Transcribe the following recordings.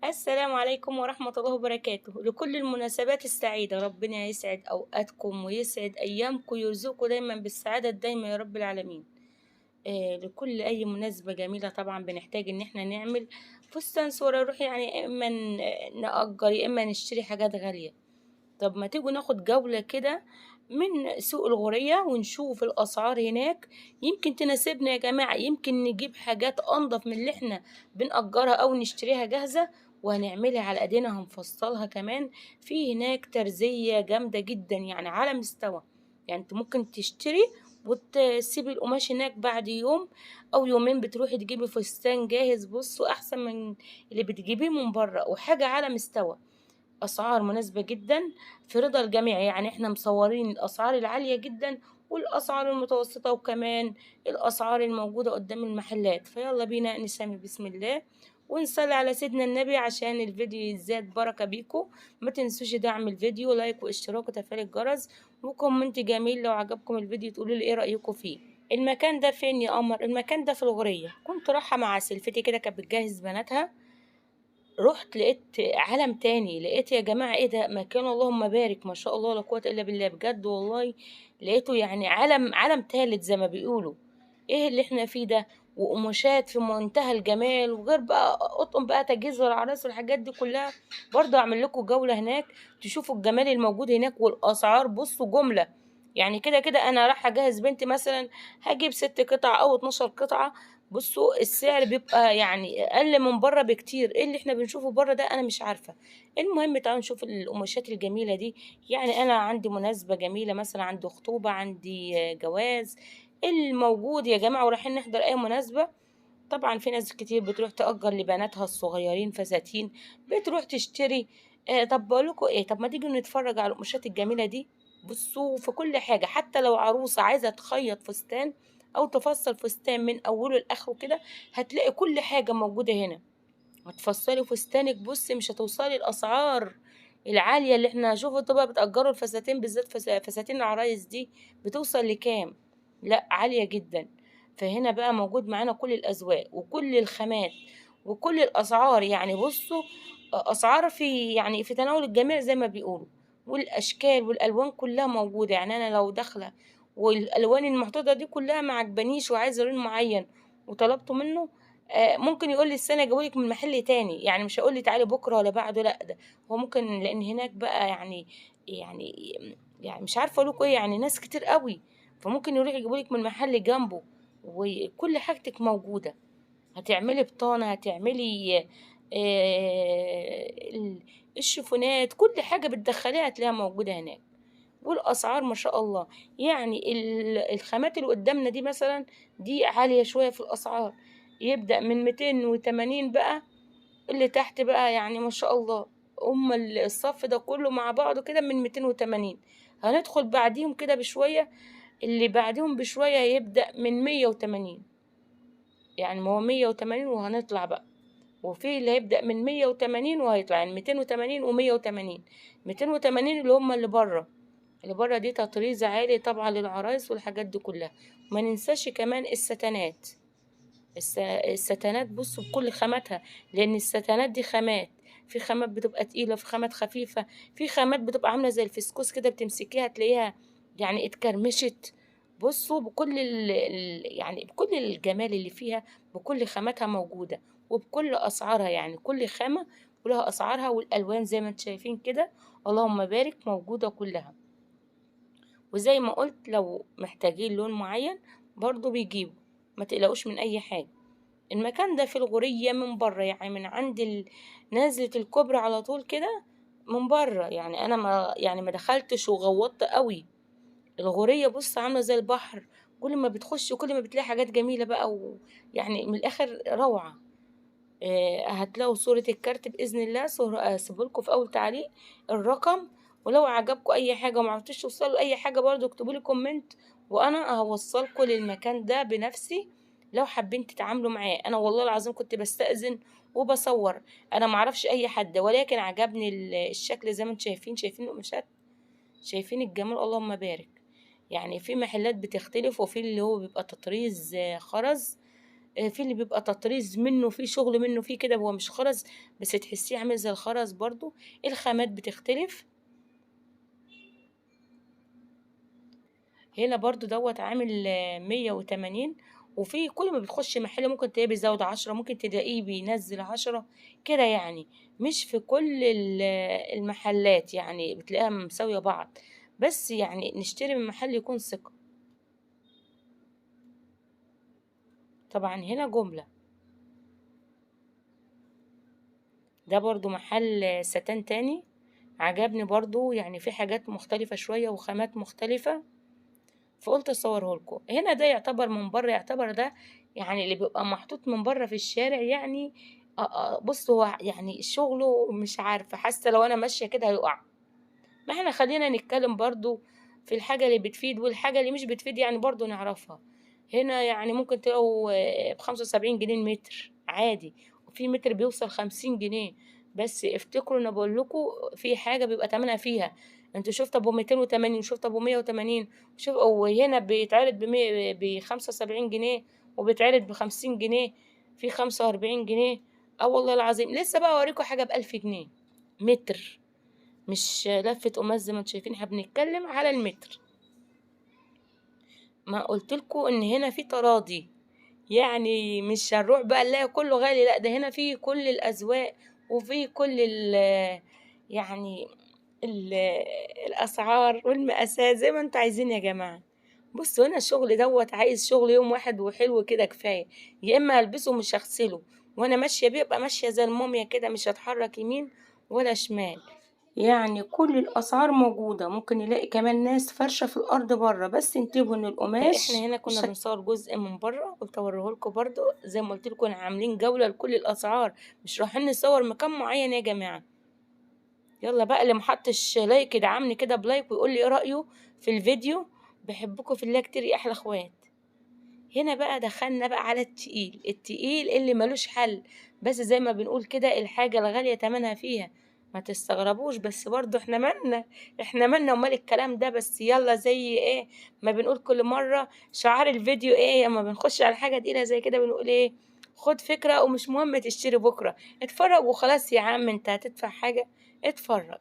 السلام عليكم ورحمة الله وبركاته. لكل المناسبات السعيدة، ربنا يسعد أوقاتكم ويسعد أيامكم ويرزقكم دايما بالسعادة الدايمة يا رب العالمين. لكل أي مناسبة جميلة طبعا بنحتاج إن احنا نعمل فستان صورة، نروح يعني إما نأجر يا إما نشتري حاجات غالية. طب ما تيجوا ناخد جولة كده من سوق الغورية ونشوف الأسعار هناك، يمكن تناسبنا يا جماعة، يمكن نجيب حاجات أنضف من اللي احنا بنأجرها أو نشتريها جاهزة وهنعملها على ايدينا، هنفصلها كمان. في هناك ترزية جامدة جدا يعني على مستوى، يعني انت ممكن تشتري وتسيبي القماش هناك بعد يوم او يومين بتروحي تجيبي فستان جاهز، بصوا احسن من اللي بتجيبيه من بره، وحاجة على مستوى، اسعار مناسبة جدا في رضا الجميع. يعني احنا مصورين الاسعار العالية جدا والاسعار المتوسطة وكمان الاسعار الموجودة قدام المحلات. فيلا بينا نسمي بسم الله ونصلي على سيدنا النبي عشان الفيديو يزداد بركة بيكو. ما تنسوش دعم الفيديو like واشتراك وتفعيل الجرس و comment جميل لو عجبكم الفيديو تقولوا لي ايه رأيكم فيه. المكان ده فين يا قمر؟ المكان ده في الغورية. كنت رايحة مع سلفتي كده، كانت بتجهز بناتها، رحت لقيت عالم تاني، لقيت يا جماعة ايه ده مكان، اللهم بارك ما شاء الله لا قوة الا بالله، بجد والله لقيته يعني عالم تالت زي ما بيقولوا. ايه اللي احنا فيه ده، وقماشات في منتهى الجمال، وغير بقى قطن بقى تجهيز والعرايس والحاجات دي كلها. برضه اعمل لكم جولة هناك تشوفوا الجمال الموجود هناك والاسعار. بصوا جملة يعني كده كده انا رايحة اجهز بنتي مثلا هجيب 6 قطع او 12 قطعة، بصوا السعر بيبقى يعني اقل من بره بكتير. ايه اللي احنا بنشوفه بره ده انا مش عارفة. المهم تعالوا نشوف القماشات الجميلة دي. يعني انا عندي مناسبة جميلة مثلا، عندي خطوبة، عندي جواز، الموجود يا جماعة ورايحين نحضر اي مناسبة. طبعا في ناس كتير بتروح تأجر لبناتها الصغيرين فساتين، بتروح تشتري. طب بقول لكم ايه، طب ما تيجوا نتفرج على القماشات الجميلة دي. بصوا في كل حاجة، حتى لو عروسة عايزة تخيط فستان او تفصل فستان من اوله لاخره كده هتلاقي كل حاجة موجودة هنا. هتفصلي فستانك بصي مش هتوصلي الاسعار العالية اللي احنا شوفوا انتوا بقى بتأجروا الفساتين، بالذات فساتين العرايس دي بتوصل لكام، لا عالية جدا. فهنا بقى موجود معانا كل الأذواق وكل الخامات وكل الأسعار، يعني بصوا أسعار في تناول الجميع زي ما بيقولوا، والأشكال والألوان كلها موجودة. يعني أنا لو داخلة والألوان المحطوطة دي كلها ما عجبانيش وعايزة لون معين وطلبته منه، ممكن يقول لي السنة جابولك من محل تاني، يعني مش هيقول لي تعالي بكرة ولا بعده، لا ده هو ممكن، لأن هناك بقى مش عارفة أقول لكم إيه، يعني ناس كتير قوي، فممكن يروح يجيبولك من محل جنبه وكل حاجتك موجودة. هتعملي بطانة، هتعملي الشيفونات، كل حاجة بتدخليها هتلاقيها موجودة هناك، والأسعار ما شاء الله. يعني الخامات اللي قدامنا دي مثلا دي عالية شوية في الأسعار، يبدأ من 280 بقى اللي تحت بقى، يعني ما شاء الله هم الصف ده كله مع بعضه كده من 280. هندخل بعديهم كده بشوية، اللي بعديهم بشوية يبدأ من 180، يعني ما هو 180 وهنطلع بقى، وفي اللي هيبدأ من 180 وهيطلع، يعني 280 و180. 280 اللي هم اللي بره، اللي بره دي تطريز عالي طبعا للعرايس والحاجات دي كلها. ما ننساش كمان الستانات، الستانات بصوا بكل خاماتها، لأن الستانات دي خامات، في خامات بتبقى تقيلة، في خامات خفيفة، في خامات بتبقى عاملة زي الفسكوس كده بتمسكيها تلاقيها يعني اتكرمشت. بصوا بكل يعني بكل الجمال اللي فيها، بكل خاماتها موجودة وبكل أسعارها، يعني كل خامة ولها أسعارها، والألوان زي ما انتم شايفين كده اللهم بارك موجودة كلها. وزي ما قلت لو محتاجين لون معين برضو بيجيبوا، ما تقلقوش من أي حاجة. المكان ده في الغورية من بره، يعني من عند نزلة الكوبري على طول كده من بره، يعني أنا ما دخلتش وغوطت قوي. الغورية بص عاملة زي البحر، كل ما بتخش وكل ما بتلاقي حاجات جميلة بقى، ويعني من الآخر روعة. هتلاقوا صورة الكارت بإذن الله، هسيبهولكوا في أول تعليق الرقم، ولو عجبكم أي حاجة وما عرفتوش توصلوا لأي حاجة برضو اكتبوا لي comment وأنا هوصلكوا للمكان ده بنفسي لو حابين تتعاملوا معاه. أنا والله العظيم كنت بستأذن وبصور، أنا معرفش أي حد، ولكن عجبني الشكل زي ما انتم شايفين، شايفين القماشات، شايفين الجمال اللهم بارك. يعني في محلات بتختلف، وفي اللي هو بيبقى تطريز خرز، في اللي بيبقى تطريز منه، في شغل منه، في كده هو مش خرز بس تحسيه عامل زي الخرز برضو. الخامات بتختلف. هنا برضو دوت عامل 180. وفي كل ما بتخش محل ممكن تلاقيه بيزود 10، ممكن تلاقيه بينزل 10 كده يعني، مش في كل المحلات يعني بتلاقيها مساوية بعض، بس يعني نشتري من محل يكون ثقة. طبعا هنا جملة. ده برضو محل ستان تاني عجبني برضو، يعني في حاجات مختلفة شوية وخامات مختلفة، فقلت اصوره لكم. هنا ده يعتبر من بره، يعتبر ده يعني اللي بيبقى محطوط من بره في الشارع يعني. بصوا هو يعني شغله مش عارفة، حاسة لو انا ماشية كده هيقع. ما احنا خلينا نتكلم برضو في الحاجة اللي بتفيد والحاجة اللي مش بتفيد يعني برضو نعرفها. هنا يعني ممكن تلاقوا ب75 جنيه المتر عادي، وفي متر بيوصل 50 جنيه. بس افتكروا ان بقول لكم في حاجة بيبقى تمنها فيها. انتوا شفتوا ابو 280، وشفتوا ابو 180، وهنا بيتعرض ب75 جنيه، وبيتعرض ب50 جنيه، في 45 جنيه. والله العظيم لسه بقى اوريكم حاجة ب1000 جنيه متر، مش لفة قماش زي ما انتوا شايفين. احنا بنتكلم على المتر. ما قلت لكم ان هنا في تراضي، يعني مش هنروح بقى نلاقي كله غالي، لا ده هنا في كل الاذواق وفي كل يعني الاسعار والمقاسات زي ما انتوا عايزين يا جماعه. بصوا هنا الشغل دوت عايز شغل يوم واحد وحلو كده كفايه، يا اما هلبسه مش هغسله وانا ماشيه بيه، ابقى ماشيه زي الموميا كده، مش هتحرك يمين ولا شمال. يعني كل الاسعار موجوده. ممكن نلاقي كمان ناس فرشه في الارض بره، بس انتبهوا ان القماش احنا هنا كنا بنصور جزء من بره، قلت اوريه لكم برده. زي ما قلت لكم عاملين جوله لكل الاسعار، مش رايحين نصور مكان معين يا جماعه. يلا بقى اللي محطش like يدعمني كده ب like ويقول لي ايه رايه في الفيديو. بحبكم في الله كتير يا احلى اخوات. هنا بقى دخلنا بقى على التقيل، التقيل اللي ملوش حل، بس زي ما بنقول كده الحاجه الغاليه تمنها فيها، ما تستغربوش. بس برضو احنا مالنا، احنا مالنا ومال الكلام ده. بس يلا زي ايه ما بنقول كل مرة، شعار الفيديو ايه اما بنخش على حاجة تقيلة زي كده بنقول ايه؟ خد فكرة ومش مهم تشتري بكرة، اتفرج وخلاص يا عم، انت هتدفع حاجة، اتفرج.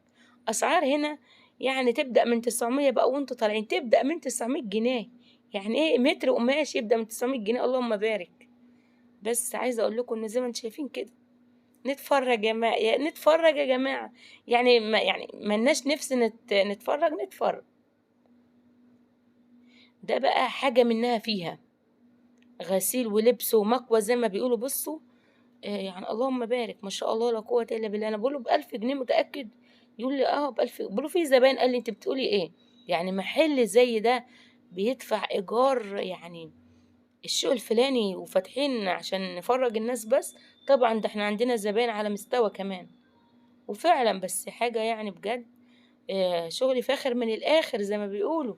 اسعار هنا يعني تبدأ من 900 بقى وانتوا طالعين، تبدأ من 900 جنيه. يعني ايه متر قماش يبدأ من 900 جنيه؟ اللهم بارك. بس عايزة اقول لكم ان زي ما انتوا شايفين كده نتفرج يا جماعة، نتفرج يا جماعة، يعني ما يعني ملناش نفس نتفرج، نتفرج. ده بقى حاجة منها فيها غسيل ولبس ومكوى زي ما بيقولوا. بصوا يعني اللهم بارك ما شاء الله لا قوة إلا بالله. أنا بقوله ب1000 جنيه متأكد؟ يقول لي ب1000. بقوله في زباين قال لي أنت بتقولي إيه؟ يعني محل زي ده بيدفع إيجار يعني الشيء الفلاني وفاتحين عشان نفرج الناس بس؟ طبعا ده احنا عندنا زباين على مستوى كمان. وفعلا بس حاجة يعني بجد شغل فاخر من الآخر زي ما بيقولوا،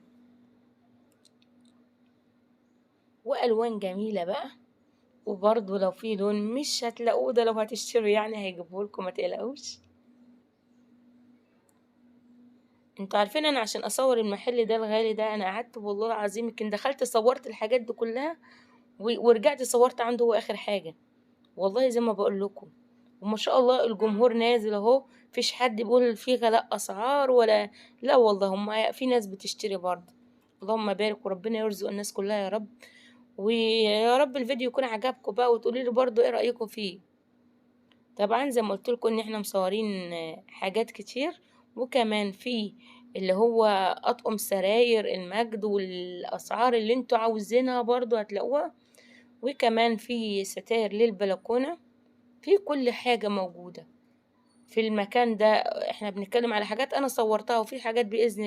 وألوان جميلة بقى. وبرضو لو في لون مش هتلاقوه ده لو هتشتروا يعني هيجيبهولكم ما تقلقوش. انتوا عارفين انا عشان اصور المحل ده الغالي ده انا قعدت والله العظيم يمكن دخلت صورت الحاجات دي كلها ورجعت صورت عنده هو اخر حاجة والله زي ما بقول لكم. وما شاء الله الجمهور نازل اهو، مفيش حد بيقول في غلاء اسعار ولا لا والله، هم في ناس بتشتري برضه. اللهم بارك وربنا يرزق الناس كلها يا رب. ويا رب الفيديو يكون عجبكم بقى وتقولي لي برضه ايه رأيكم فيه. طبعا زي ما قلت لكم ان احنا مصورين حاجات كتير، وكمان في اللي هو اطقم سراير المجد والاسعار اللي انتوا عاوزينها برضو هتلاقوها، وكمان في ستاير للبلكونة، في كل حاجة موجودة في المكان ده. احنا بنتكلم على حاجات انا صورتها، وفي حاجات بإذن